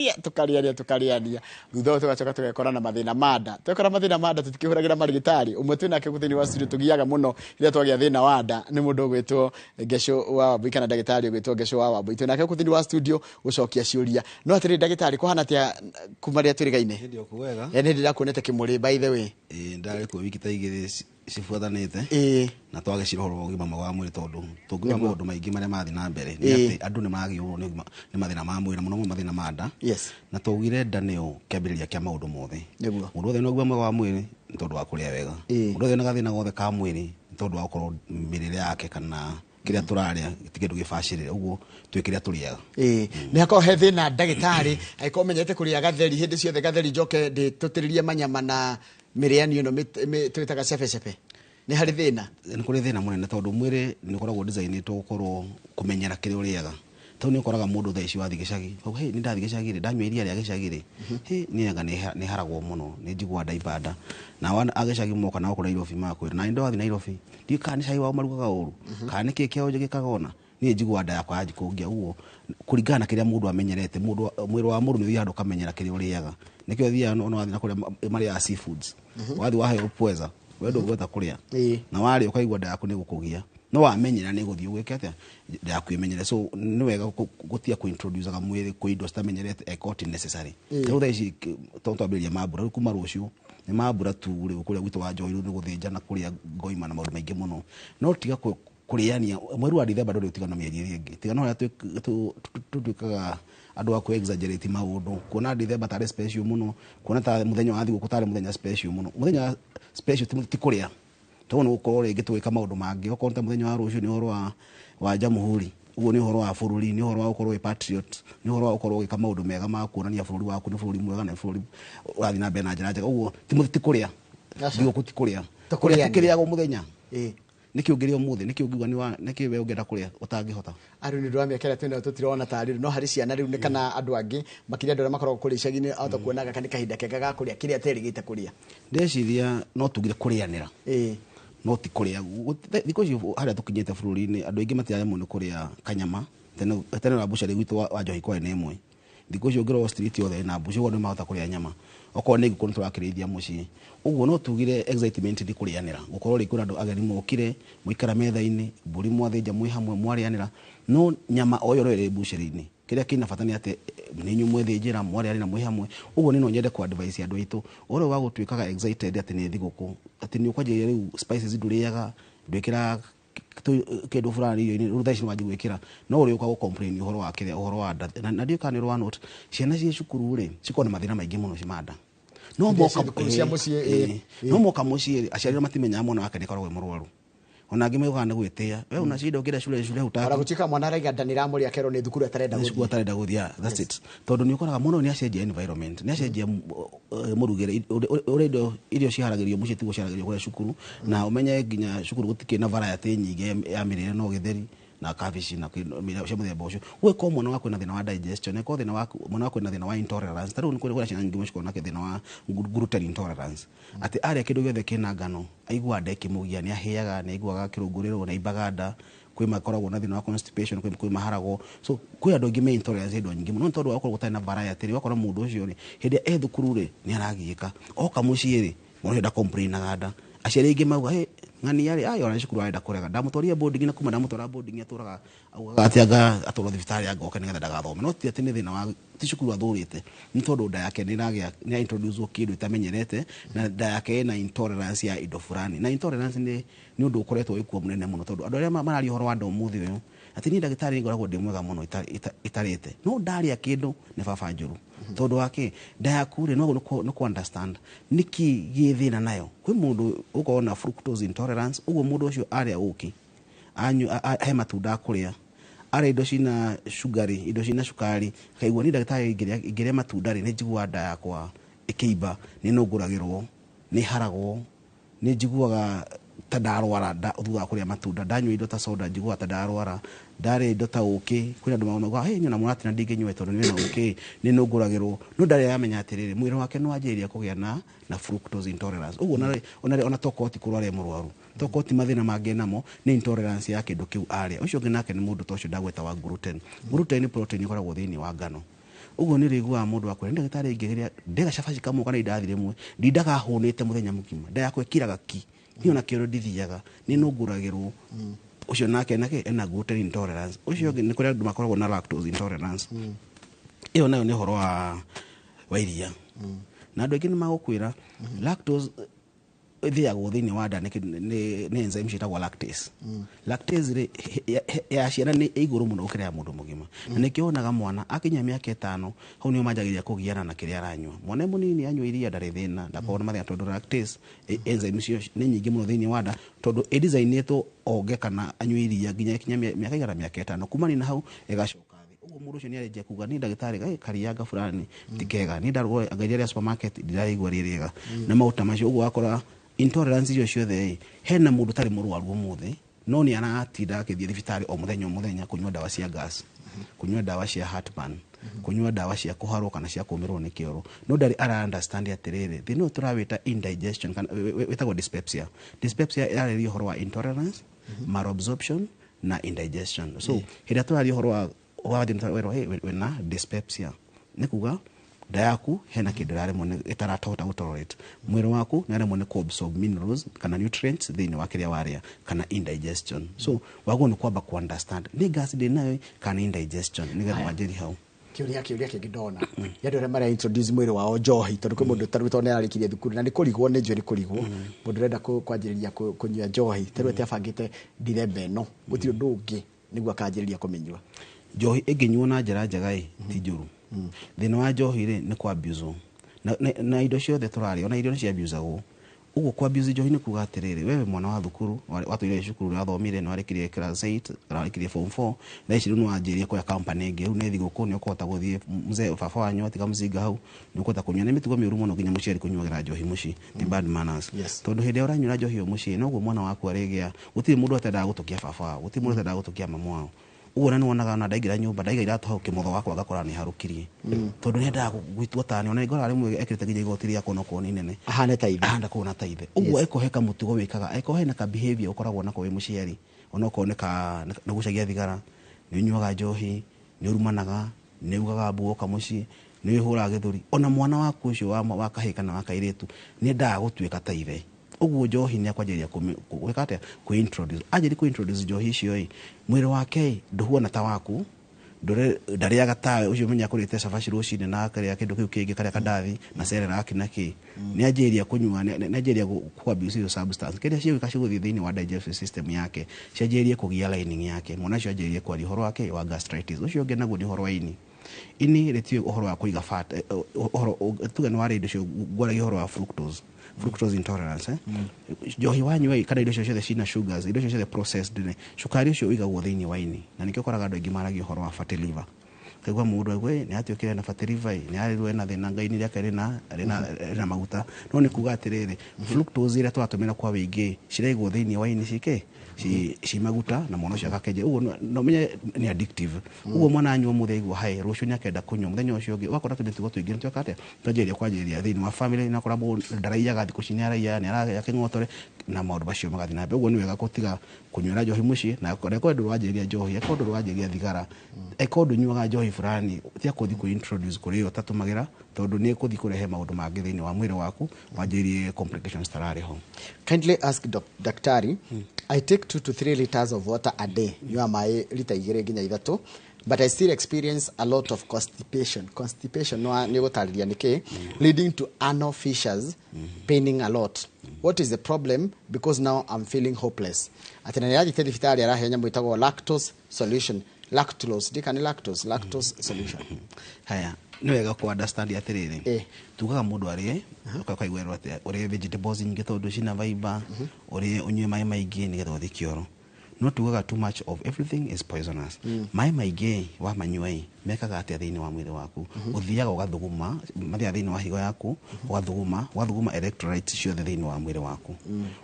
Tũkarĩania, tũkarĩania, thutha ũyũ tũgacoka tũgekora na mathĩna ma nda. Twekora mathĩna ma nda, tũtikĩhũragĩra marĩgĩtarĩ. Ũmwe twĩ nake thĩinĩ wa studio tũgiaga mũno rĩrĩa twagĩa thĩna wa nda nĩ mũndũ ũgwĩtwo Ngeco wa Wambui, kana ndagĩtarĩ ũgwĩtwo Ngeco wa Wambui. Twĩ nake gũkũ thĩinĩ wa studio gũcokia ciũria. No atĩrĩrĩ ndagĩtarĩ, kũhana atĩa kuma rĩrĩa twĩrĩgaine? Hĩndĩ o wega. Nĩ hĩndĩ ndakuonete kĩmũrĩ, by the way. Ĩĩ, ndarĩ kuo wiki ta 2 cibuathanĩte. Na twagĩcira ũhoro wa ũgima mwega wa mwĩrĩ, tondũ tũngiuga maũndũ maingĩ marĩa marathiĩ na mbere nĩ atĩ andũ nĩ maragĩũrwo nĩ mathĩna ma mwĩrĩ, na mũno mũno mathĩna ma nda. Na twaugire nda nĩyo kĩambĩrĩria kĩa maũndũ mothe. Mũndũ wothe wĩna ũgima mwega wa mwĩrĩ nĩ tondũ wa kũrĩa wega. Mũndũ wothe wĩna gathĩna gothe ka mwĩrĩ nĩ tondũ wa gũkorwo mĩrĩre yake kana kĩrĩa tũrarĩa ti kĩndũ gĩbacĩrĩre, ũguo twĩ kĩrĩa tũrĩaga. Ĩĩ, nĩ hakorwo he thĩna ndagĩtarĩ, angĩkorwo menyete kũrĩa gatheri hĩndĩ ciothe, gatheri njoke ndĩtũtĩrĩrie manyama na mĩrĩanio ĩno twĩtaga cebecebe, nĩ harĩ thĩna? Nĩ kũrĩ thĩna mũnene, tondũ mwĩrĩ nĩ ũkoragwo designĩtwo gũkorwo kũmenyera kĩrĩa ũrĩaga. Tondũ nĩ ũkoraga mũndũ thaa ici wathiĩ gĩcagi, auga, "Hey, nĩ ndathiĩ gĩcagi rĩ, ndanyua iria rĩa gĩcagi rĩ, hey, niĩ anga nĩ haragwo mũno, nĩ njiguaga ndaimba nda." Nao a gĩcagi moka nao kũrĩa Nairobi magakwĩra, "Na nĩ wathiĩ Nairobi, ndiũĩ kana nĩ cai wao marugaga ũru, kana nĩ kĩĩ kĩao gĩkaga ũna, niĩ njiguaga nda yakwa yanjia kũngia." Ũguo kũringana na kĩrĩa mũndũ amenyerete, mũndũ mwĩrĩ wa mũndũ nĩ ũthiaga handũ ũkamenyera kĩrĩa ũrĩaga. Nĩkĩo ũthiaga ona wathiĩ na kũrĩa marĩaga seafoods, wathiĩ waheo pweza, we ndũngĩhota kũrĩa, na warĩa ũkaigua nda yaku nĩ gũkũgia, no wamenyera nĩ gũthiĩ ũgwĩka atĩa, nda yaku ĩmenyere. So nĩ wega gũtiga kũ-introduce-aga mwĩrĩ kwĩ indo citamenyerete eko ti necessary. Rĩu thaa ici tondũ twambĩrĩria mambura, rĩu kuma rũciũ nĩ mambura tu. Rĩu kũrĩa gwitũ wa Njohi rĩu nĩ gũthĩnja na kũrĩa ngoima na maũndũ maingĩ mũno. No tiga kũrĩania, mweri wa Dithemba ndũrĩ ũtigano mĩeri ĩrĩa ĩngĩ, tiga no ũrĩa tũtuĩkaga andũ a kũ exaggerate maũndũ, kuona Dithemba tarĩ special mũno, kuona ta mũthenya wa thigũkũ tarĩ mũthenya special mũno. Mũthenya wa special ti kũrĩa, tondũ nĩ gũkorwo rĩngĩ tũgĩka maũndũ mangĩ. Okorwo ta mũthenya wa rũciũ nĩ ũhoro wa jamhuri, ũguo nĩ ũhoro wa bũrũri, nĩ ũhoro wa gũkorwo wĩ patriot, nĩ ũhoro wa gũkorwo ũgĩka maũndũ mega ma kuonania bũrũri waku nĩ bũrũri mwega na nĩ bũrũri ũrathiĩ na mbere na njĩra njega. Ũguo ti kũrĩa. Thigũkũ ti kũrĩa. Ti kũrĩa kũrĩania. Tikĩrĩagwo mũthenya. Nĩkĩ ũngĩrĩa ũmũthĩ? Nĩkĩ ũngiuga nĩkĩ we ũngĩenda kũrĩa ũtangĩhota? Arĩ nĩ ũndũ wa mĩaka ĩrĩa twĩnayo, tũtirona tarĩ rĩu, no harĩ ciana rĩu nĩ kana andũ angĩ, makĩria andũ arĩa makoragwo kũrĩa icagi-inĩ, ahota kuona gaka nĩ kahinda kega ga kũrĩa kĩrĩa aterĩgĩte kũrĩa. Ndeciria no tugire kũrĩanĩra, no ti kũrĩa. Thikũ ici harĩa tũkinyĩte bũrũri-inĩ, andũ aingĩ matiraremwo nĩ kũrĩa kanyama. Tene tene na mbucĩrĩ gwitũ wa Njohi kwarĩ na ĩmwe. Thikũ ici ũngĩrora street yothe ĩna mbucĩ, ũguo nĩ mahota kũrĩa nyama. Okorwo nĩ ngũkũ nĩ tũrakĩrĩithia mũciĩ. Ũguo no tugire excitement nĩ kũrĩanĩra, gũkorwo rĩngĩ kwĩna andũ ageni mokire, mwaikara metha-inĩ, mbũri mwathĩnja mwĩ hamwe mwarĩanĩra, no nyama o ĩyo no ĩrĩ mbucĩrĩ-inĩ. Kĩrĩa kĩna bata nĩ atĩ nĩ inyuĩ mwethĩnjĩra, mwarĩanĩra mwĩ hamwe. Ũguo niĩ no nyende kũ advise andũ aitũ ũhoro ũyũ wa gũtuĩkaga excited atĩ nĩ thigũkũ, atĩ nĩ ũkwanjĩrĩria rĩu spices ndũrĩaga, ndwĩkĩraga kĩndũ fulani irio-inĩ, rĩu thaa ici nĩ wanjia gwĩkĩra, no ũrĩũka gũ complain ũhoro wa kĩrĩa, ũhoro wa nda. Na ndiũĩ kana nĩ ũrĩ wa note, ciana ciĩ cukuru rĩ, cikoragwo na mathĩna maingĩ mũno ma nda. No Iria moka ciĩ thukuru cia mũciĩ, ĩĩ. No moka mũciĩ rĩ, aciari arĩa matimenyaga mwana wake nĩ akoragwo e mũrwaru. Ona angĩ maugaga nĩ gwĩtĩa. We una shida ũkĩenda cukuru cukuru hutaki. Ona gũtuĩka mwana araiga nda nĩ ĩramũrĩa, akerwo nĩ thukuru atarenda Nĩ cukuru gũthiĩ. Atarenda gũthiĩ, yeah, that's it. Tondũ nĩ ũkoraga mwana ũyũ nĩ acenjia environment, nĩ acenjia mũrugĩre, ũrĩa indo irio ciharagĩrio mũciĩ tiguo ciharagĩrio kũrĩa cukuru, na ũmenye nginya cukuru gũtikĩrĩ na variety nyingĩ ya mĩrĩre, no gĩtheri na kabici na mĩrĩre cia mũthemba ũcio. Ũgĩkorwo mwana waku ena thĩna wa digestion, angĩkorwo thĩna waku mwana waku ena thĩna wa intolerance, ta rĩu nĩ kũrĩ ciana nyingĩ mũno cikoragwo na thĩna wa gluten intolerance, atĩ arĩa kĩndũ gĩothe kĩna ngano aiguaga nda ĩkĩmũgia, nĩ ahĩaga, nĩ aiguaga kĩrũngũrĩro, nĩ aimbaga nda. Kwĩ makoragwo na thĩna wa constipation, kwĩ maharagwo. So kwĩ andũ aingĩ me intolerance ya indo nyingĩ mũno, no nĩ tondũ wa gũkorwo gũtarĩ na variety rĩ, ũgakora mũndũ ũcio rĩ, hĩndĩ ĩrĩa e thukuru rĩ, nĩ aragiĩka. Oka mũciĩ rĩ, mwana ũcio ndacomplainaga nda. Aciari aingĩ mauga, "Hĩ, ng'ania rĩ, ai ona nĩ cukuru arenda kũrega. Ndamũtwarire boarding, na kuma ndamũtwara boarding atũraga augaga atĩ anga atwarwo thibitarĩ anga oke nĩgetha ndagathome." No ti atĩ nĩ thĩna wa ti cukuru athũrĩte, nĩ tondũ nda yake nĩ ĩragĩa nĩ introduce kĩndũ ĩtamenyerete, na nda yake ĩna intolerance ya indo fulani. Na intolerance nĩ ũndũ ũkoretwo wĩkuo mũnene mũno, tondũ andũ arĩa mararia ũhoro wa nda ũmũthĩ ũyũ, atĩ niĩ ndagĩtarĩ ngoragwo ndĩ mwega mũno itarĩte, no ndarĩa kĩndũ nĩ baba njũru. Tondũ wa kĩ? Nda yaku rĩ, no nĩ kũ understand nĩkĩ gĩ thĩna nayo. Kwĩ mũndũ ũkorwo na fructose intolerance, ũguo mũndũ ũcio arĩa ũkĩ, he matunda akũrĩa, arĩa indo cina sugari, indo cina cukari, akaigua, "Niĩ ndagĩtarĩ ingĩrĩa matunda rĩ, nĩ njiguaga nda yakwa ĩkĩimba, nĩ nũngũragĩrwo, nĩ haragwo, nĩ njiguaga ta ndarwara nda thutha wa kũrĩa matunda. Ndanyua indo ta soda njiguaga ta ndarwara, ndarĩa indo ta ũkĩ." Kwĩna andũ maugaga, "Hey, nyona mũratina ndingĩnyua tondũ nĩ na ũkĩ nĩ nũngũragĩrwo." No ndarĩ aramenya atĩrĩrĩ, mwĩrĩ wake nĩ wanjĩrĩria kũgĩa na fructose intolerance. Ũguo ona tokorwo ti kũrwara e mũrwaru, tokorwo ti mathĩna mangĩ namo, nĩ intolerance ya kĩndũ kĩu arĩa. Ũcio ũngĩ nake nĩ mũndũ ta ũcio ndagweta wa gluten. Gluten nĩ protein ĩkoragwo thĩinĩ wa ngano. Ũguo nĩ ũrĩiguaga mũndũ akwĩra, ndagĩtarĩ, ingĩgeria ndega cabaci kamwe kana indathi rĩmwe, ndindaga hũnĩte mũthenya mũgima, nda yakwa ĩkiraga ki, niĩ ona kĩoro ndithiaga, nĩ nũngũragĩrwo. Ũcio nake nake ena gluten intolerance. Ũcio ũngĩ nĩ kũrĩ andũ makoragwo na lactose intolerance. Ĩyo nayo nĩ ũhoro wa iria, na andũ aingĩ nĩ magũkwĩra lactose ĩthĩagwo thĩinĩ wa nda nĩ enzyme ciĩtagwo lactase. Lactase rĩ, ya ciana nĩ igũrũ mũno gũkĩra ya mũndũ mũgima, na nĩkĩo wonaga mwana akinya mĩaka 5, hau nĩho manjagĩrĩria kũgiana na kĩrĩa aranyua. Mwana e mũnini anyua iria ndarĩ thĩna, ndakoragwo na mathĩna, tondũ lactase enzyme icio nĩ nyingĩ mũno thĩinĩ wa nda, tondũ ĩdesign-ĩtwo onge kana anyue iria nginya ĩkinya mĩaka igana, mĩaka 5. Kumania na hau ĩgacoka thĩ. Ũguo mũndũ ũcio nĩ arĩnjia kuga, "Niĩ ndagĩtarĩ, karianga fulani ti kega, niĩ ndarugwo anga iria rĩa supermarket ndiraigua rĩ rĩega na maguta macio." Ũguo wakora intolerance icio ciothe ĩ, hena mũndũ ũtarĩ mũrwaru ũmũthĩ, no nĩ aratinda akĩthiĩ thibitarĩ o mũthenya o mũthenya, kũnyua ndawa cia gas, kũnyua ndawa cia heartburn, kũnyua ndawa cia kũharwo kana cia kũmĩrwo nĩ kĩoro, no ndarĩ ara understand atĩrĩrĩ, thĩna ũyũ tũrawĩta indigestion kana wĩtagwo dyspepsia. Dyspepsia yarĩria ũhoro wa intolerance, malabsorption na indigestion. So hĩndĩ ĩrĩa tũraria ũhoro wa thĩna werwo, "Hey, wĩna dyspepsia," nĩ kuga nda yaku hena kĩndũ ĩraremwo ĩtaratahota gũtolerate, mwĩrĩ waku nĩ aremwo nĩ kuabsorb minerals kana nutrients thĩinĩ wa kĩrĩa warĩa, kana indigestion. So wagwo nĩ kwamba ku understand nĩ gas ndĩ nayo kana indigestion, nĩgetha wanjĩri hau. Kĩũria kĩngĩ ndona nĩ andũ arĩa mara introduce mwĩrĩ wao njohi, tondũ kwĩ mũndũ tarĩu tondũ nĩ ararĩkirie thukuru na nĩ kũrigwo, nĩ njũĩ nĩ kũrigwo, mũndũ ũrenda kwanjĩrĩria kũnyua njohi, tarĩu atĩ abangĩte Dithemba ĩno gũtirĩ ũndũ ũngĩ nĩguo akanjĩrĩria kũmĩnyua. Njohi ĩngĩnyuo na njĩra njega ĩ ti njũru. Thĩna wa njohi rĩ, nĩ kwa abuse na indo ciothe tũrarĩa, ona irio nĩ ciabusagwo. Ũguo kwa abuse njohi nĩ kuga atĩrĩrĩ, wewe mwana wa thukuru watũire cukuru, nĩ wathomire, nĩ warĩkirie class 8 kana warĩkirie form 4, thaa ici rĩu nĩ wanjĩrĩria kuoya company ĩngĩ, rĩu nĩ thigũkũ, nĩ ũkũhota gũthiĩ mzee baba wanyu atiga mzinga hau, nĩ ũkũhota kũnyua. Nĩ mĩtugo mĩũru mũno nginya mũciari kũnyuagĩra njohi mũciĩ, nĩ bad manners. Tondũ hĩndĩ ĩrĩa ũranyuĩra njohi ĩyo mũciĩ, noguo mwana waku arĩgĩa. Gũtirĩ mũndũ atendaga gũtũkia baba wao, gũtirĩ mũndũ atendaga gũtũkia mamu wao. Ũguo na nĩwonaga ona ndaingĩra nyũmba, ndaiga iratũ hau, kĩmotho wakwa ngakora nĩ harũkirie, tondũ nĩendaga gwĩtua tani. Ona nĩngora rĩmwe ekĩrĩte nginya igoti rĩakwa onokorwo nĩ inene. Ahane ta ithe. Ahanda kuona ta ithe. Ũguo eko he kamũtugo wĩkaga, eko hena ka behavior ũkoragwo nako wĩ mũciari, onokorwo nĩ ka nĩ ũgucagia thigara, nĩ ũnyuaga njohi, nĩ ũrumanaga, nĩ ugaga mbu woka mũciĩ, nĩ wĩhũraga gĩthũri, ona mwana waku ũcio wa kahĩĩ kana wa kairĩtu nĩ endaga gũtuĩka ta ithe. Ũguo njohi nĩ akwanjĩrĩria gwĩka atĩa? Kwĩ-introduce. Anjĩrĩria kwĩ-introduce njohi icio ĩ, mwĩrĩ wake ĩ ndũhuana ta waku, ndarĩaga tawe ũcio menya kũrĩte cabaci rũcinĩ na akarĩa kĩndũ kĩu kĩngĩ, karĩa kandathi na Cerelac na kĩ. Nĩ anjĩrĩria kũnyua, nĩ anjĩrĩria ku abuse hiyo substance. Kĩrĩa cigwĩka, cigũthiĩ thĩinĩ wa digestive system yake, cianjĩrĩrie kũgia lining yake. Mwana ũcio anjĩrĩrie kwaria ũhoro wake wa gastritis. Ũcio ũngĩ naguo nĩ ũhoro wa ini. Ini rĩtiũĩ ũhoro wa kũiga fat, ũhoro tuge nĩ warĩa indo icio ngwaragia ũhoro wa fructose intolerance, eh? Njohi wanyua ĩ, kana indo icio ciothe cina sugars, indo icio ciothe processed rĩ, cukari ũcio ũigagwo thĩinĩ wa ini, na nĩkĩo ũkoraga andũ aingĩ maragia ũhoro wa fatty liver. Kaigua mũndũ aigua nĩ atuĩkire na fatty liver, nĩ arirwo ena thĩna ngai-inĩ rĩake rĩna maguta, no nĩ kuga atĩrĩrĩ, fructose ĩrĩa tũratũmĩra kwa wĩingĩ ciraigwo thĩinĩ wa ini cike ci maguta, na mwana ũcio agakenja. Ũguo no menye nĩ addictive. Ũguo mwana anyua mũthĩ aigua hai, rũciũ nĩ akenda kũnyua, mũthenya ũcio ũngĩ ũgakora tũmĩtugo tũingĩ nĩ tweka atĩa, twanjĩrĩria kwanjĩrĩria thĩinĩ wa family, na ũkora mũndũ ndaraiyaga, thikũ ici nĩ araiya, nĩ aragĩa kĩng'otore, na maũndũ macio magathiĩ na mbere. Ũguo nĩ wega gũtiga kũnyuĩra njohi mũciĩ, na akorwo ndũrĩ wanjĩrĩria njohi, akorwo ndũrĩ wanjĩrĩria thigara, akorwo ndũnyuaga njohi fulani, tiga kũthiĩ kũ introduce kũrĩ ĩyo ũtatũmagĩra, tondũ nĩ ĩkũthiĩ kũrehe maũndũ mangĩ thĩinĩ wa mwĩrĩ waku, wanjĩrĩrie complications tararĩ ho. Kindly ask daktari, I take 2 to 3 liters of water a day, nyua maĩ lita 2 nginya 3, but I still experience a lot of constipation. Constipation no nĩ gũtarĩria nĩkĩ, leading to anal fissures, paining a lot. What is the problem? Because now I'm feeling hopeless. Atĩ na nĩ arathiĩte thibitarĩ, araheo nyamũ ĩtagwo lactose solution, lactulose, ndika nĩ lactose solution. Haya, nĩ wega ku understand atĩrĩrĩ, tugaga mũndũ arĩe, ũkaiguĩrwo atĩ ũrĩe vegetables nyingĩ tondũ cina fiber, ũrĩe, ũnyue maĩ maingĩ nĩgetha ũthiĩ kĩoro, no tugaga too much of everything is poisonous. Maĩ maingĩ wamanyua ĩ, mekaga atĩa thĩinĩ wa mwĩrĩ waku? Ũthiaga ũgathuguma, mathiaga thĩinĩ wa higo yaku, ũgathuguma electrolytes ciothe thĩinĩ wa mwĩrĩ waku.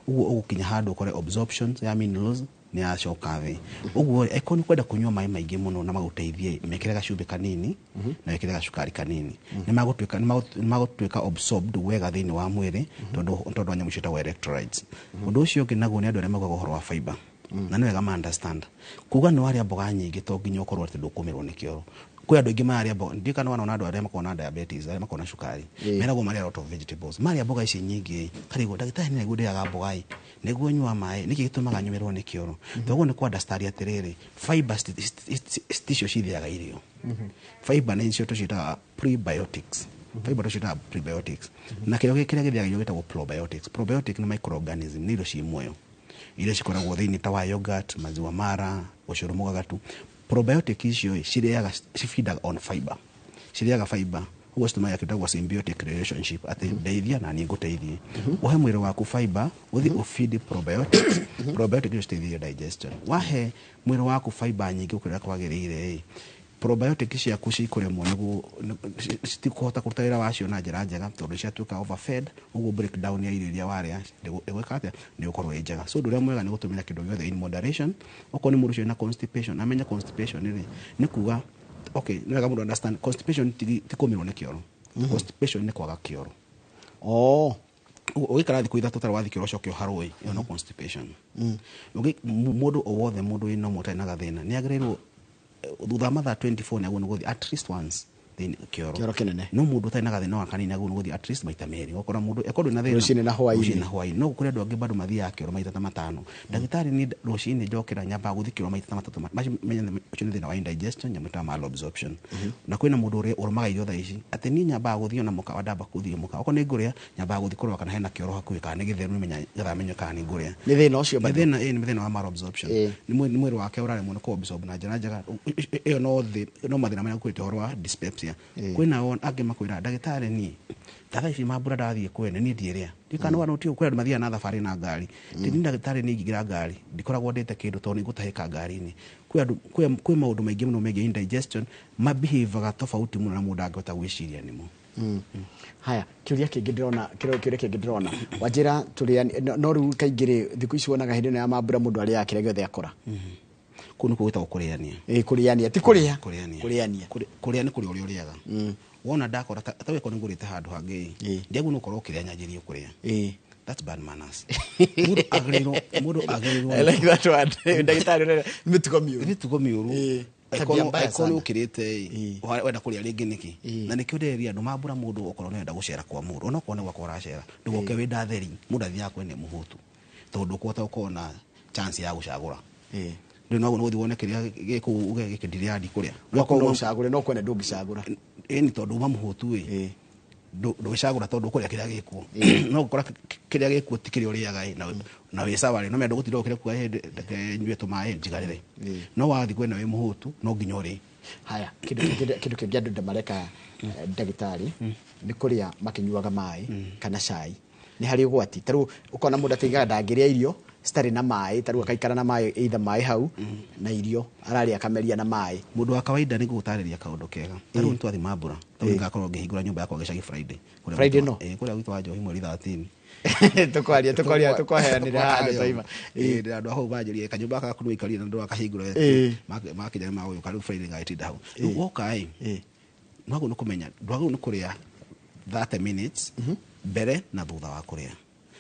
Ũguo ũgũkinya handũ ũkore absorption ya minerals nĩ yacoka thĩ. Ũguo ĩkorwo nĩ kwenda kũnyua maĩ maingĩ mũno na magũteithie, mekĩre gacumbĩ kanini na wĩkĩre gacukari kanini, nĩ magũtuĩka absorbed wega thĩinĩ wa mwĩrĩ, tondũ wa nyamũ ciĩtagwo electrolytes. Ũndũ ũcio ũngĩ naguo nĩ andũ arĩa maugaga ũhoro wa fiber, na nĩ wega ma understand kuga nĩ warĩa mboga nyingĩ to nginya ũkorwo atĩ ndũkũmĩrwo nĩ kĩoro. Kwĩ andũ aingĩ mararĩa mboga, ndiũĩ kana wanona andũ arĩa makoragwo na diabetes, arĩa makoragwo na cukari, meragwo marĩa a lot of vegetables, marĩa mboga ici nyingĩ. Karigwo, ndagĩtarĩ, nĩ nĩguo ndĩaga mboga ĩ, nĩguo nyua maĩ, nĩkĩ gĩtũmaga nyũmĩrwo nĩ kĩoro? Toguo nĩ kũ understand atĩrĩrĩ, fiber ticio cithĩaga irio. Fiber nĩ icio tũciĩtaga prebiotics. Fiber tũciĩtaga prebiotics, na kĩrĩa kĩrĩa gĩthĩaga irio gĩtagwo probiotics. Probiotic nĩ microorganism, nĩ irio ciĩ muoyo iria cikoragwo thĩinĩ ta wa yogurt, maziwa mara, ũcũrũ mũgagatu. Probiotic icio ĩ, cirĩaga, cifeedaga on fiber, cirĩaga fiber. Ũguo citũmaga kĩndũ symbiotic relationship, atĩ ndeithia na niĩ ngũteithie. Ũhe mwĩrĩ waku fiber, ũthiĩ ũfeed probiotics. Probiotic icio citeithagia digestion. Wahe mwĩrĩ waku fiber nyingĩ gũkĩra ũrĩa kwagĩrĩire ĩ, probiotic ciaku cikũremwo citikũhota kũruta wĩra wacio na njĩra njega, tondũ ciatuĩka overfed. Ũguo breakdown ya irio iria warĩa ĩgwĩka atĩa? Nĩ gũkorwo ĩ njega. So ũndũ ũrĩa mwega nĩ gũtũmĩra kĩndũ gĩothe in moderation. Okorwo nĩ mũndũ ũcio wĩna constipation, amenye constipation rĩ nĩ kuga, okay, nĩ wega mũndũ understand constipation ti kũmĩrwo nĩ kĩoro. Constipation nĩ kwaga kĩoro. Ũguo ũgĩikara thikũ 3 ũtarĩ wathiĩ kĩoro, ũcoke ũharwo ĩ, ĩyo no constipation. Mũndũ o wothe, mũndũ wĩ normal, ũtarĩ na gathĩna, nĩ agĩrĩirwo thutha wa mathaa 24 nĩ agĩrĩirwo nĩ gũthiĩ at least once thĩinĩ kĩoro. Kĩoro kĩnene. No mũndũ ũtarĩ na gathĩna wa kanini agĩrĩirwo nĩ gũthiĩ at least maita merĩ. Ũgakora mũndũ ĩkorwo ndwĩ na thĩna, Rũcinĩ na hwaĩ-inĩ. Rũcinĩ na hwaĩ-inĩ. No kũrĩ andũ angĩ bado mathiaga kĩoro maita ta 5. Ndagĩtarĩ, niĩ rũcinĩ njokĩra nyambaga gũthiĩ kĩoro maita ta 3. Macio menye ũcio nĩ thĩna wa indigestion, nyamũ ĩtagwo malabsorption. Na kwĩna mũndũ ũrĩa ũrũmaga irio thaa ici, atĩ niĩ nyambaga gũthiĩ ona mũkawa, ndamba gũthiĩ mũkawa, okorwo nĩ ngũrĩa, nyambaga gũthiĩ kũrora kana hena kĩoro hakuhĩ, kana nĩ gĩtheru, nĩmenya nĩgetha menye kana nĩ ngũrĩa. Nĩ thĩna ũcio Nĩ bado. thĩna, ĩ, nĩ thĩna wa malabsorption. Nĩ mwĩrĩ wake ũraremwo nĩ kũ-absorb na njĩra njega. Ĩyo no mathĩna marĩa ngũkwĩrĩte ũhoro wa dyspepsia. Kwĩna o angĩ makwĩra, ndagĩtarĩ, niĩ ta thaa ici mambura ndathiĩ kwene, niĩ ndiĩrĩa. Ndikana wana ũtio kwĩ andũ mathiaga na thabarĩ na ngari. Ndĩ ndagĩtarĩ, niĩ ingĩingĩra ngari ndikoragwo ndĩte kĩndũ, tondũ nĩngũtahĩka ngari-inĩ. Kwĩ andũ, kwĩ maũndũ maingĩ mũno megiĩ indigestion mabehaviaga tofauti mũno na mũndũ angĩhota gwĩciria nĩmo. Haya, kĩũria kĩngĩ ndĩrona, kĩũria kĩngĩ ndĩrona wanjĩra tũrĩa no rĩu kaingĩ rĩ, thikũ ici wonaga hĩndĩ ĩno ya mambura mũndũ arĩaga kĩrĩa gĩothe akora. Kũu nĩkuo gwĩtagwo kũrĩania. Ĩ, kũrĩania ti kũrĩa. Kũrĩania. Kũrĩania. Kũrĩa nĩ kũrĩa ũrĩa ũrĩaga. Wona ndakora ta wĩko nĩ ngũrĩte handũ hangĩ, ndiagĩrĩirwo nĩ gũkorwo ũkĩrĩa nyanjĩrie kũrĩa. That's bad manners. Mũndũ agĩrĩirwo I like that one. Ndagĩtarĩ ũrĩa mĩtugo mĩũru. Mĩtugo mĩũru. Tabia mbaya Angĩkorwo nĩ sana. ũkĩrĩte ĩ, wenda kũrĩa rĩngĩ nĩkĩ? Na nĩkĩo ndĩreria andũ mambura, mũndũ okorwo nĩ ũrenda gũcera kwa mũndũ, ona okorwo nĩ gwakwa ũracera, ndũgoke wĩ ndatheri. Mũndũ athiaga kwene mũhũtu, tondũ ndũkũhota gũkorwo na chance ya gũcagũra. Rĩu no gũthiĩ wone kĩrĩa gĩkũu, uge gĩkĩ ndirĩa, ndikũrĩa. Gwaku no ũcagũre, no kwene ndũngĩcagũra. Ĩni, tondũ uma mũhũtu ĩ, ndũgĩcagũra, tondũ ũkũrĩa kĩrĩa gĩkuo. No gũkora kĩrĩa gĩkuo ti kĩrĩa ũrĩaga ĩ, na wĩ sawa rĩ, no menya ndũgũtinda ũkĩrĩa kuga, "Ĩ, reke nyue tũmaĩ njigarĩre." No wathiĩ kwene wĩ mũhũtu, no nginya ũrĩe. Haya, kĩndũ kĩngĩ andũ mareka, ndagĩtarĩ, nĩ kũrĩa makĩnyuaga maĩ kana cai. Nĩ harĩ ũgwati? Ta rĩu ũkona mũndũ ataigaga ndangĩrĩa irio citarĩ na maĩ, ta rĩu akaikara na maĩ, either maĩ hau na irio ararĩa akameria na maĩ. Mũndũ wa kawaida, nĩ ngũgũtarĩria kaũndũ kega. Ta rĩu nĩ twathiĩ mambura, ta rĩu ngakorwo ngĩhingũra nyũmba yakwa gĩcagi Friday. Kũrĩa Friday no? Ĩ, kũrĩa gwitũ wa Njohi mweri 13. Tukwaria tukwaheanĩra haha twaima. Ĩ, andũ a hau banjĩrie kanyũmba gaka gaku nĩwaikarire na ndũrakahingũra. Makinya nĩ magũgĩũka rĩu Friday, ngagĩtinda hau. Rĩu woka ĩ, ndwagĩrĩirwo nĩ kũmenya, ndwagĩrĩirwo nĩ kũrĩa 30 minutes mbere na thutha wa kũrĩa.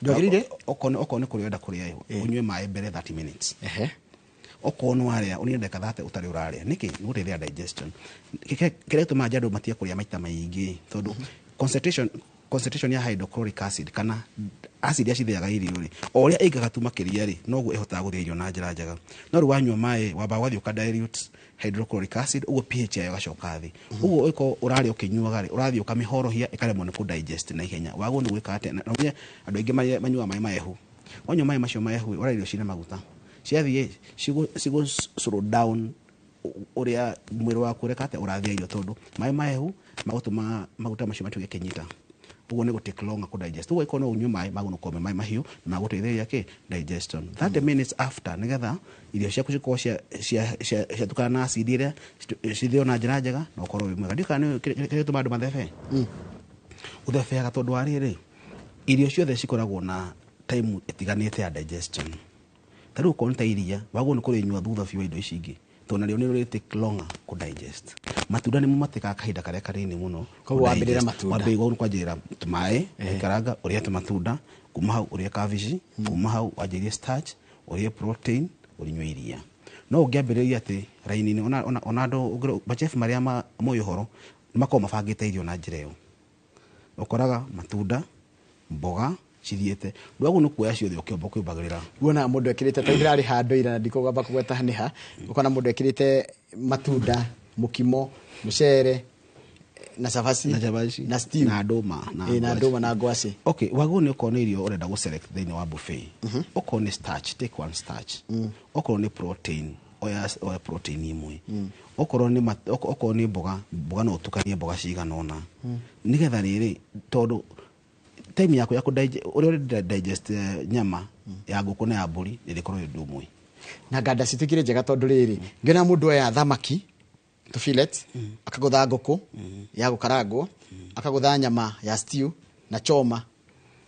Ndwagĩrĩire? Okorwo nĩ kũrĩa ũrenda kũrĩa ĩ, ũnyue maĩ mbere 30 minutes. Okorwo nĩ warĩa, ũnine ndagĩka 30 ũtarĩ ũrarĩa. Nĩkĩ? Nĩ gũteithia digestion. Kĩrĩa gĩtũmaga andũ matige kũrĩa maita maingĩ, tondũ concentration ya hydrochloric acid, kana acid iria cithĩaga irio rĩ, o ũrĩa ĩingĩraga tu makĩria rĩ, noguo ĩhotaga gũthĩa irio na njĩra njega. No rĩu wanyua maĩ, wambaga ũgathiĩ ũka dilute hydrochloric acid, ũguo pH yayo ĩgacoka thĩ. Ũguo ũngĩkorwo ũrarĩa ũkĩnyuaga rĩ, ũrathiĩ ũkamĩhorohia, ĩkaremwo nĩ kũ-digest na ihenya. Wagĩrĩirwo nĩ gwĩka atĩa? Na ũmenye andũ aingĩ manyuaga maĩ mahehu. Wanyua maĩ macio mahehu, ũrarĩa irio ciĩna maguta, ciathiĩ cigũ slow down ũrĩa mwĩrĩ waku ũreka atĩa, ũrathĩa irio, tondũ maĩ mahehu magũtũma maguta macio matuĩke kĩnyita. Ũguo nĩ gũ take longer kũ digest. Ũguo angĩkorwo no ũnyue maĩ, magũrũ gũkorwo me maĩ mahiũ na magũteithĩrĩria kĩ digestion 30 minutes after, nĩgetha irio ciaku cikorwo ciatukana na acid ĩrĩa cithĩo na njĩra njega na ũkorwo wĩ mwega. Ndiũĩ kana nĩ kĩrĩa gĩtũmaga andũ mathebe. Ũthebeaga tondũ wa rĩrĩ, irio ciothe cikoragwo na time ĩtiganĩte ya digestion. Ta rĩu okorwo nĩ ta iria, wagĩrĩirwo nĩ kũrĩnyua thutha biũ wa indo ici ingĩ, tondũ narĩo nĩ rĩrĩ take longer kũ digest. Matunda nĩmo matĩkaga kahinda karĩa kanini mũno. Koguo wambĩrĩra kũ-digest. matunda. Wambĩrĩria nĩ kwanjĩrĩra tũmaĩ, ũikaranga ũrĩe tũmatunda, kuma hau ũrĩe kabici, kuma hau wanjĩrĩrie starch, ũrĩe protein, ũrĩnyue iria. No ũngĩambĩrĩria atĩ raini-inĩ, ona andũ machefu marĩa moĩ ũhoro nĩ makoragwo mabangĩte irio na njĩra ĩyo. Ũkoraga matunda, mboga cithiĩte, ndwagwo nĩ kuoya ciothe ũkĩomba ũkĩũmbagĩrĩra. Guonaga mũndũ ekĩrĩte ta ndĩrarĩ handũ ira na ndikũgamba kũgweta nĩ ha, ũkona mũndũ ekĩrĩte matunda, mũkimo, mũcere na cabaci, na cabaci, na stew, na ndũma, na na ngwacĩ. Ndũma na ngwacĩ. Okay, wagwo nĩ okorwo nĩ irio ũrenda gũ select thĩinĩ wa buffet, okorwo nĩ starch, take one starch. Okorwo nĩ protein, oya protein imwe. Okorwo nĩ okorwo nĩ mboga, mboga no ũtukanie mboga cigana ũna, nĩgetha rĩrĩ, tondũ time yaku ya ũrĩa ũrenda digest nyama ya ngũkũ na ya mbũri ĩrĩkorwo ĩ ũndũ ũmwe. Na nganda citũ ikĩrĩ njega, tondũ rĩrĩ, ngĩona mũndũ oya thamaki tũ fillet, akagũtha ngũkũ ya gũkarangwo, akagũtha nyama ya stew na choma,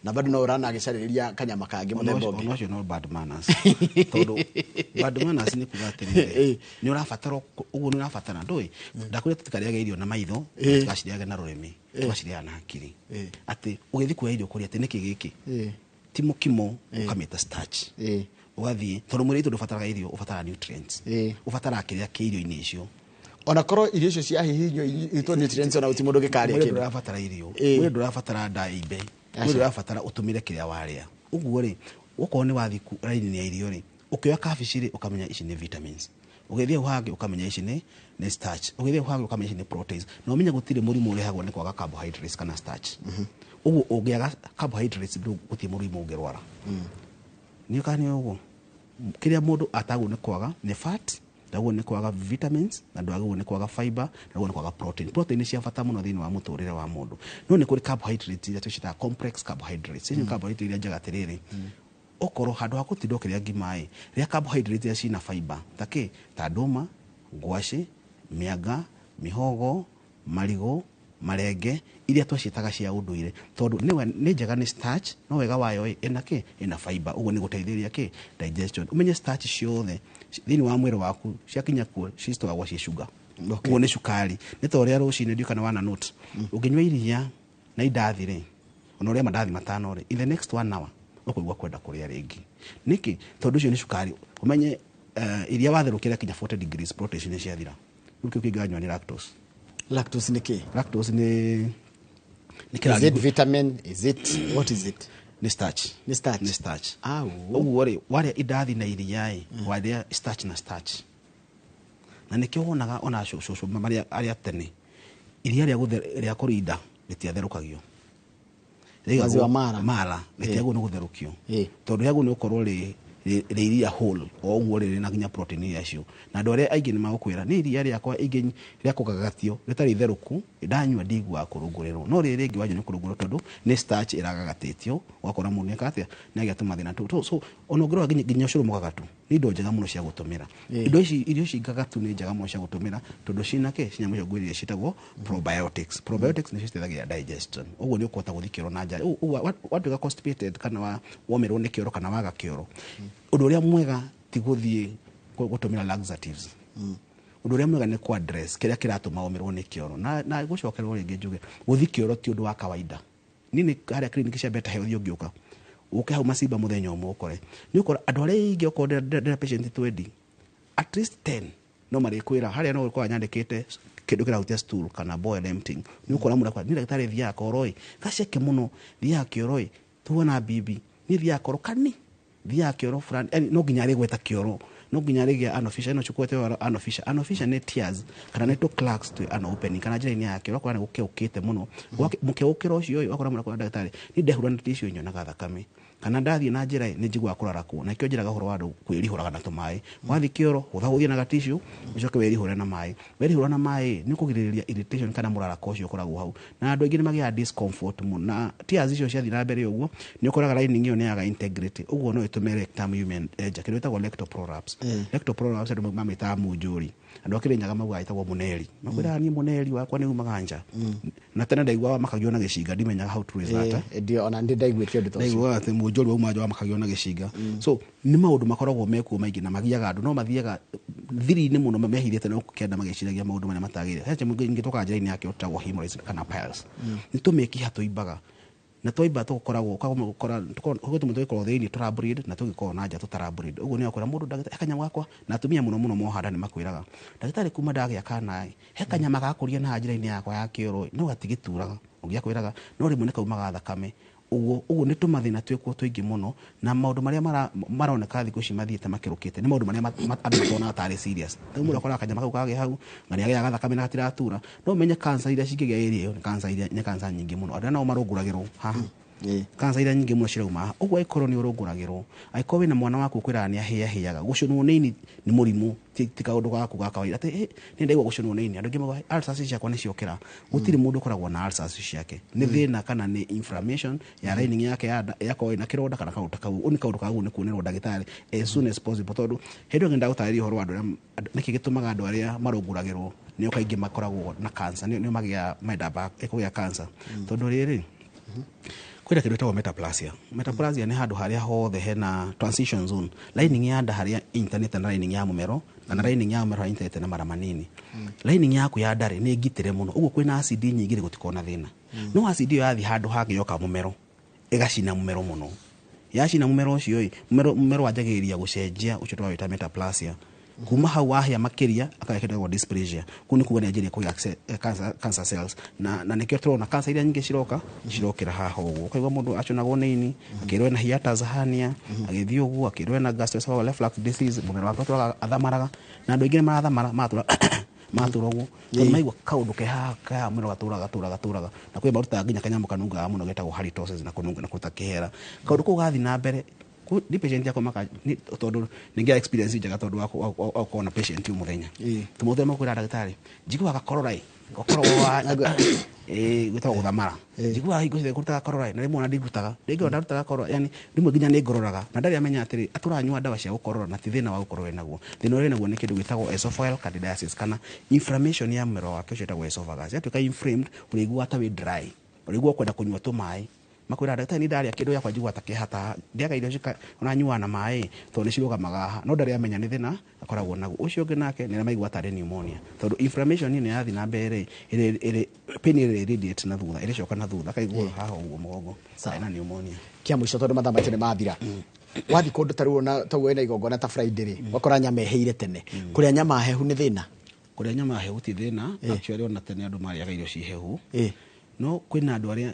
na bado no ũrana agĩcarĩria kanyama kangĩ mũthemba ũngĩ. Ona ũcio no bad manners, tondũ bad manners nĩ kuga atĩrĩrĩ, nĩ ũrabatara ũguo, nĩ ũrabatara ndũĩ ndakwĩra tũtikarĩage irio na maitho, tũgacirĩage na rũrĩmĩ, tũgacirĩaga na hakiri, atĩ ũgĩthiĩ kuoya irio kũrĩa atĩ nĩkĩ gĩkĩ ti mũkimo, ũkamĩta starch, ũgathiĩ, tondũ mwĩrĩ witũ ndũbataraga irio, ũbataraga nutrients. Ũbataraga kĩrĩa kĩ irio-inĩ icio. Ona korwo irio icio ciahihinywo itwo nutrients, ona gũtirĩ mũndũ ũngĩkarĩa Mwĩrĩ kĩndũ. Ndũrabatara irio. Mwĩrĩ ndũrabatara nda imbe. Mwĩrĩ ndũrabatara ũtũmĩre kĩrĩa warĩa. Ũguo rĩ, okorwo nĩ wathiĩ raini-inĩ ya irio rĩ, ũkĩoya kabici rĩ, ũkamenya ici nĩ vitamins, ũgĩthiĩ hau hangĩ ũkamenya ici nĩ starch, ũgĩthiĩ hau hangĩ ũkamenya ici nĩ proteins, na ũmenye gũtirĩ mũrimũ ũrehagwo nĩ kwaga carbohydrates kana starch. Ũguo ũngĩaga carbohydrates, gũtirĩ mũrimũ ũngĩrwara. Nĩ kana nĩ ũguo, kĩrĩa mũndũ atagwo nĩ kwaga nĩ fat, ndagwo nĩ kwaga vitamins, na ndwagĩrĩirwo nĩ kwaga fiber, na ndwagĩrĩirwo nĩ kwaga protein. Protein nĩ cia bata mũno thĩinĩ wa mũtũrĩre wa mũndũ, no nĩ kũrĩ carbohydrates iria tũciĩtaga complex carbohydrates. Icio carbohydrates iria njega atĩrĩrĩ, okorwo handũ ha gũtinda ũkĩrĩa ngima ĩ, rĩa carbohydrates iria cina fiber, ta kĩ, ta ndũma, ngwacĩ, mĩanga, mĩhogo, marigũ, marenge, iria twaciĩtaga cia ũndũire, tondũ nĩ njega, nĩ starch, no wega wayo ĩ, ĩna kĩ, ĩna fiber. Ũguo nĩ gũteithĩrĩria kĩ, digestion. Ũmenye starch ciothe thĩinĩ wa mwĩrĩ waku ciakinya kuo citwaragwo ciĩ sugar. Ũguo nĩ cukari. Nĩ ta ũrĩa rũcinĩ, ndiũ kana wana note, ũngĩnyua iria na indathi rĩ, ona ũrĩa mandathi 5 rĩ, in the next one hour ũkũigua kwenda kũrĩa rĩngĩ. Nĩkĩ? Tondũ ũcio nĩ cukari. Ũmenye iria watherũkĩra kinya 40 degrees, protein nĩ ciathira. Rĩu kĩu kĩngĩ wanyua nĩ lactose. Lactose nĩ kĩ? Lactose nĩ Is it vitamin? Is it, what is it? Nĩ starch. Nĩ starch? Nĩ starch. Au. Ũguo rĩ, warĩa indathi na iria ĩ, warĩa starch na starch, na nĩkĩo wonaga ona cũcũ marĩa arĩa tene, iria rĩa kũrinda rĩtiatherũkagio. Rĩigagwo- Maziwa mara. Mara rĩtiagwo nĩ gũtherũkio, tondũ rĩagwo nĩ gũkorwo rĩ iria whole o ũguo, rĩrĩ na nginya protein iria cio. Na andũ arĩa aingĩ nĩ magũkwĩra, nĩ iria rĩakwa ingĩ rĩa kũgagatio rĩtarĩ itherũku, ndanyua ndiguaga kũrũngũrĩrwo, no rĩrĩ rĩngĩ wanyua nĩ kũrũngũrĩrwo, tondũ nĩ starch ĩragagatĩtio. Ũgakora mũndũ nĩeka atĩa, nĩ agĩa tũmathĩna tũu. So ona ũngĩrora nginya ũcũrũ mũgagatu nĩ indo njega mũno cia gũtũmĩra. Indo ici, irio ici ngagatu nĩ njega mũno cia gũtũmĩra, tondũ cina kĩ, cinyamũ icio ngwĩrire ciĩtagwo probiotics. Probiotics nĩcio citeithagia digestion. Ũguo nĩ ũkũhota gũthiĩ kĩoro na nja. Ũguo watuĩka constipated kana womĩrwo nĩ kĩoro kana waga kĩoro, ũndũ ũrĩa mwega ti gũthiĩ gũtũmĩra laxatives. Ũndũ ũrĩa mwega nĩ ku address kĩrĩa kĩratũma ũmĩrwo nĩ kĩoro. Na gũcokerwo rĩngĩ njuge, gũthiĩ kĩoro ti ũndũ wa kawaida. Niĩ nĩ harĩa clinic cia Better Health, ũngĩũka ũke hau Macimba mũthenya ũmwe, ũkore nĩ ũkora andũ arĩa aingĩ, okorwo ndĩna patient 20, at least 10 no marĩkwĩra harĩa no ũkorwo nyandĩkĩte kĩndũ kĩrahutia stool kana bowel emptying. Nĩ ũkora mũndũ akwĩra, niĩ ndagĩtarĩ thiaga koro ĩ, gaceke mũno, thiaga kĩoro ĩ, tuona bibi, niĩ thiaga koro kani, thiaga kĩoro fulani. Yani no nginya arĩgweta kĩoro, no nginya arĩgĩa anal fissure. Ĩno chukwete anal fissure. Anal fissure nĩ tears kana nĩ tũ cracks twĩ anal opening kana njĩra-inĩ ya kĩoro, ũgakora nĩ gũkeũkĩte mũno. Mũkeũkĩro ũcio ĩ, ũgakora mũndũ akwĩra, ndagĩtarĩ, niĩ ndehura na tissue nyonaga thakame, kana ndathiĩ na njĩra ĩ, nĩ njiguaga kũrarakwo. Na nĩkĩo njĩraga ũhoro wa andũ kwĩrihũraga na tũmaĩ. Wathiĩ kĩoro, hũthahũthia na gatissue, ũcoke wĩrihũre na maĩ. Werihũra na maĩ, nĩ ũkũgirĩrĩria irritation kana mũrarako ũcio ũkoragwo hau. Na andũ aingĩ nĩ magĩaga discomfort mũno, na tears icio ciathiĩ na mbere ũguo, nĩ ũkoraga lining ĩyo nĩ yaga integrity. Ũguo no ĩtũme rectum yume nja, kĩndũ gĩtagwo rectal prolapse. Rectal prolapse andũ mamĩtaga munjũri, andũ a Kĩrĩnyaga maugaga ĩtagwo mũneri. Makwĩraga, niĩ mũneri wakwa nĩ umaga nja. Na tene ndaiguaga makagio na gĩcinga, ndimenyaga how true is that, eh? Ndio, ona ndĩ ndaiguĩte ũndũ ta ũcio. Ndaiguaga atĩ mũnjũri wauma nja wamakagio na gĩcinga. So nĩ maũndũ makoragwo mekuo maingĩ na magiaga andũ, no mathiaga thiri-inĩ mũno mehithĩte no kenda magĩciragia maũndũ marĩa matagĩrĩire. He nyamũ ingĩ tũkaga njĩra-inĩ yake, ũtagwo hemorrhoids kana piles. Nĩ tũmĩkiha tũimbaga. Na twaimba tũkoragwo ũkagũkora tũmwe tũgĩkorwo thĩinĩ tũra bleed na tũgĩkorwo na nja tũtara bleed. Ũguo nĩ akwĩra mũndũ ndagĩtarĩ, he kanyamũ gakwa, na atumia mũno mũno mohanda nĩ makwĩraga ndagĩtarĩ, kuma ndagĩa kana ĩ, he kanyama gakũria na njĩra-inĩ yakwa ya kĩoro, no gatigĩturaga. Ũngĩ akwĩraga no rĩmwe nĩ kaumaga thakame. Ũguo ũguo nĩ tũmathĩna twĩkuo tũingĩ mũno, na maũndũ marĩa maroneka thikũ ici mathiĩte makĩrũkĩte nĩ maũndũ marĩa andũ matonaga tarĩ serious. Rĩu mũndũ akoraga kanyama kau kagĩa hau na nĩagĩaga thakame na gatiratura. No ũmenye cancer iria cingĩgĩa area ĩyo nĩ cancer iria nĩ cancer nyingĩ mũno. Andũ arĩa nao marũngũragĩrwo haha, cancer iria nyingĩ mũno cirauma haha. Ũguo angĩkorwo nĩ ũrũngũragĩrwo, angĩkorwo wĩna mwana waku ũkwĩraga nĩ ahĩahĩaga, gũcũnwo nĩ ini nĩ mũrimũ, ti kaũndũ gaku ga kawaida atĩ nĩ ndaigua gũcũnwo nĩ ini. Andũ aingĩ maugaga ulcers ciakwa nĩ ciokĩra. Gũtirĩ mũndũ ũkoragwo na ulcers ciake. Nĩ thĩna kana nĩ inflammation ya lining yake ya nda, yakorwo ĩna kĩronda kana kaũndũ ta kau. Ũũ nĩ kaũndũ kagĩrĩirwo nĩ kuonerwo ndagĩtarĩ as soon as possible, tondũ hĩndĩ ĩyo ngenda gũtarĩria ũhoro wa andũ arĩa nĩkĩ gĩtũmaga andũ arĩa marũngũragĩrwo nĩo kaingĩ makoragwo na cancer, nĩo magĩaga menda kũgĩa cancer. Tondũ rĩrĩ, kwĩna kĩndũ gĩtagwo metaplasia. Metaplasia nĩ handũ harĩa hothe hena transition zone, lining ya nda harĩa ĩnyitanĩte na lining ya mũmero, kana lining ya mũmero harĩa ĩnyitanĩte na mara manini. Lining yaku ya nda rĩ, nĩ ngitĩre mũno, ũguo kwĩna acid nyingĩ rĩ, gũtikoragwo na thĩna. No acid ĩyo yathiĩ handũ hangĩ yoka mũmero, ĩgacina mũmero mũno. Yacina mũmero ũcio ĩ, mũmero wanjagĩrĩria gũcenjia, ũcio tũrawĩta metaplasia. Kuma hau wahĩa makĩria akagĩa kĩndũ gĩtagwo dysplasia. Kũu nĩ kuga nĩ anjĩrĩria kũgĩa cancer cells, na nĩkĩo tũrona cancer iria nyingĩ ciroka cirokĩra haha ũguo. Ũkaigua mũndũ acũnagwo nĩ ini, akĩrwo ena hiatus hernia, agĩthiĩ ũguo akĩrwo ena gastroesophageal reflux disease, mũmero wake ũtũraga athamaraga, na andũ aingĩ nĩ marathamara, magatũra matũra ũguo, tondũ maigua kaũndũ ke haha, ke haha mũmero gatũraga gatũraga gatũraga. Na kwĩ marutaga nginya kanyamũ kanungaga mũno getagwo halitosis, na kũnunga na kũruta kĩhera. Kaũndũ kau gathiĩ na mbere, ni patient yakwa maka tondũ nĩ ngĩa experience njega tondũ wa gũkorwo na patient o mũthenya. Tũmũthenya makwĩra ndagĩtarĩ, njiguaga gakorora ĩ, gakoragwo wa gwĩtagwo gũthamara. Njiguaga hingo ciothe kũrutaga korora ĩ, na rĩmwe ona ndirutaga, rĩngĩ ona ndarutaga korora, yani rĩmwe nginya nĩ ngororaga, na ndarĩ amenya atĩrĩ atũranyua ndawa cia gũkorora, na ti thĩna wa gũkorora wĩnaguo. Thĩna ũrĩa wĩnaguo nĩ kĩndũ gĩtagwo esophageal candidiasis, kana inflammation ya mũmero wake ũcio wĩtagwo esophagus. Yatuĩka inflamed, ũrĩiguaga ta wĩ dry, ũrĩiguaga ũkwenda kũnyua tũmaĩ. Makwĩra ndagĩtarĩ, nĩ ndarĩa kĩndũ gĩakwa njiguaga ta kĩhata, ndĩaga irio ona nyuaga na maĩ tondũ nĩ cirũgamaga haha, no ndarĩ amenya nĩ thĩna akoragwo naguo. Ũcio ũngĩ nake nĩ arĩa maiguaga tarĩ pneumonia, tondũ inflammation ĩno yathiĩ na mbere ĩrĩ pain ĩrĩ radiate na thutha, ĩrĩcoka na thutha, akaigua haha ũguo mũgongo ena pneumonia. Kĩa mũico, tondũ mathaa maitũ nĩ mathira, wathiĩ kũndũ ta rĩu ona ta wĩna igongona ta Friday rĩ, wakora nyama ĩhĩire tene, kũrĩa nyama hehu nĩ thĩna? Kũrĩa nyama hehu ti thĩna. Actually ona tene andũ marĩaga irio ci hehu. No kwĩna andũ arĩa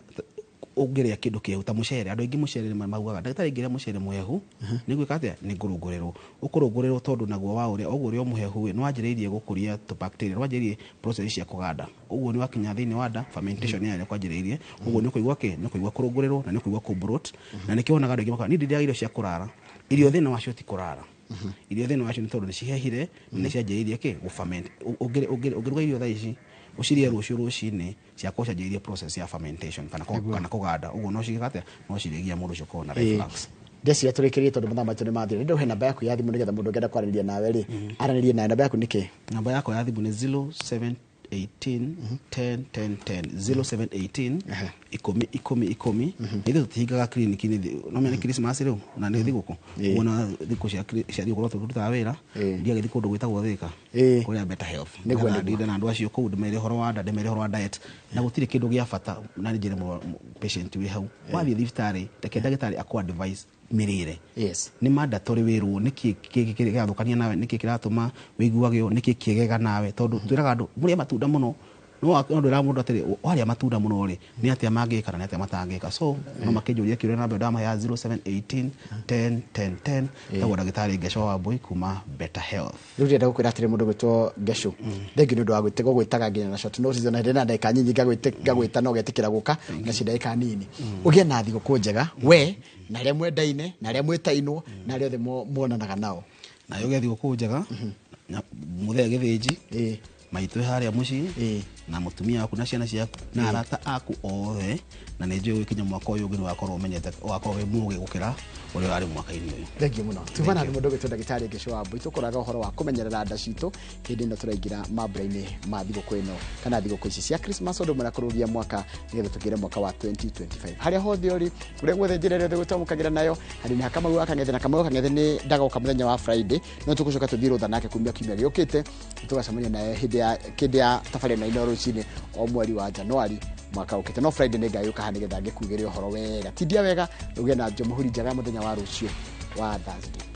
ũngĩrĩa kĩndũ kĩhehu ta mũcere, andũ aingĩ mũcere nĩ maugaga ndagĩtarĩ, ingĩrĩa mũcere mũhehu nĩ gwĩka atĩa, nĩ ngũrũngũrĩrwo. Ũkũrũngũrĩrwo tondũ naguo wa ũrĩa ũguo ũrĩa mũhehu ĩ, nĩ wanjĩrĩirie gũkũria tũ bacteria, nĩ wanjĩrĩirie process cia kũganda. Ũguo nĩ wakinya thĩinĩ wa nda, fermentation yayo nĩ kwanjĩrĩirie. Ũguo nĩ ũkũigua kĩ, nĩ ũkũigua kũrũngũrĩrwo na nĩ ũkũigua kũ bloat. Na nĩkĩo wonaga andũ aingĩ makauga niĩ ndirĩaga irio cia kũrara. Irio thĩna wacio ti kũrara, irio thĩna wacio nĩ tondũ nĩ cihehire na nĩ cianjĩrĩirie kĩ, gũ ferment. Ũngĩruga irio thaa ici ũcirĩe rũciũ rũcinĩ, ciakorwo cianjĩrĩirie process ya fermentation kana kũganda. Ũguo no cigĩka atĩa, no cirĩgia mũndũ ũcio ũkorwo na reflux. Ndeciria tũrĩkĩrie tondũ mathaa maitũ nĩ mathira. Nĩ ndũhe namba yaku ya thimũ nĩgetha mũndũ ũngĩenda kwaranĩria nawe rĩ, aranĩrie nawe. Namba yaku nĩ kĩ? Namba yakwa ya thimũ nĩ 0718 10 10 10, 0718 10 10 10. Ithuĩ tũtihingaga kiriniki no menya nĩ Christmas rĩu na nĩ thigũkũ. Ũguo na thikũ cia thigũkũ no tũrutaga wĩra. Ndiagĩthiĩ kũndũ gwĩtagwo Thĩka kũrĩa Better Health. Nĩgetha ndinde na andũ acio kũu, ndĩmere ũhoro wa nda, ndĩmere ũhoro wa diet, na gũtirĩ kĩndũ gĩa bata. Na nĩ njĩre patient wĩ hau, wathiĩ thibitarĩ, reke ndagĩtarĩ akũ advice mĩrĩre. Nĩ mandatory wĩrwo nĩkĩ kĩrathũkania nawe, nĩkĩ kĩratũma wĩiguage ũũ, nĩkĩ kĩgega nawe, tondũ twĩraga andũ mũrĩe matunda mũno, no ndwĩraga mũndũ atĩrĩ warĩa matunda mũno rĩ, nĩ atĩa mangĩka na nĩ atĩa matangĩka. So no makĩnjũria kĩũria, namba ĩyo ndamaheaga 0718 10 10 10. Tagwo ndagĩtarĩ Ngeco wa Wambui kuma Better Health. Rĩu ndĩrenda gũkwĩra atĩrĩ, mũndũ gwĩtwo Ngecu, thengiũ nĩ ũndũ wa gũgwĩtaga nginya na short notice, ona hĩndĩ na ndagĩka nyinyi ngagwĩta no ũgetĩkĩra gũka na ci ndagĩka nini. Ũgĩe na thigũkũ njega, we na arĩa mwendaine na arĩa mwĩtainwo na arĩa othe muonanaga nao. Nayo gĩa thigũkũ njega na mũthee gĩthĩnji maitũ harĩa mũciĩ na mũtumia waku na ciana ciaku na arata aku othe, na nĩ njũĩ gũkinya mwaka ũyũ ũngĩ nĩ wakorwo ũmenyete, wakorwo wĩ mũgĩ gũkĩra ũrĩa ũrarĩ mwaka-inĩ ũyũ. Thengiũ mũno. Tuma na mũndũ ũgwĩtwo ndagĩtarĩ Ngeco wa Wambui. Tũkoraga ũhoro wa kũmenyerera nda citũ hĩndĩ ĩno tũraingĩra mambura-inĩ ma thigũkũ ĩno kana thigũkũ ici cia Christmas, ũndũ ũmwe na kũrũgia mwaka nĩgetha tũkĩre mwaka wa 2025. Harĩa hothe ũrĩ, ũrĩa guothe njĩra ĩrĩa yothe gũtamũkagĩra nayo harĩ nĩ Kamau wa Kang'ethe, na Kamau wa Kang'ethe nĩ ndagoka mũthenya wa Friday, no tũgũcoka tũthiĩ rũtha nake kumia kiumia gĩũkĩte, tũgacemania naye hĩndĩ ya kĩndĩ ya tabarĩra ĩno. rũcinĩ o mweri wa Januari mwaka ũkĩte. No Friday nĩ ngagĩũka haha nĩgetha ngĩkugĩre ũhoro wega. Tindia wega, ũgĩe na njomũhuri njega mũthenya wa rũciũ wa Thursday.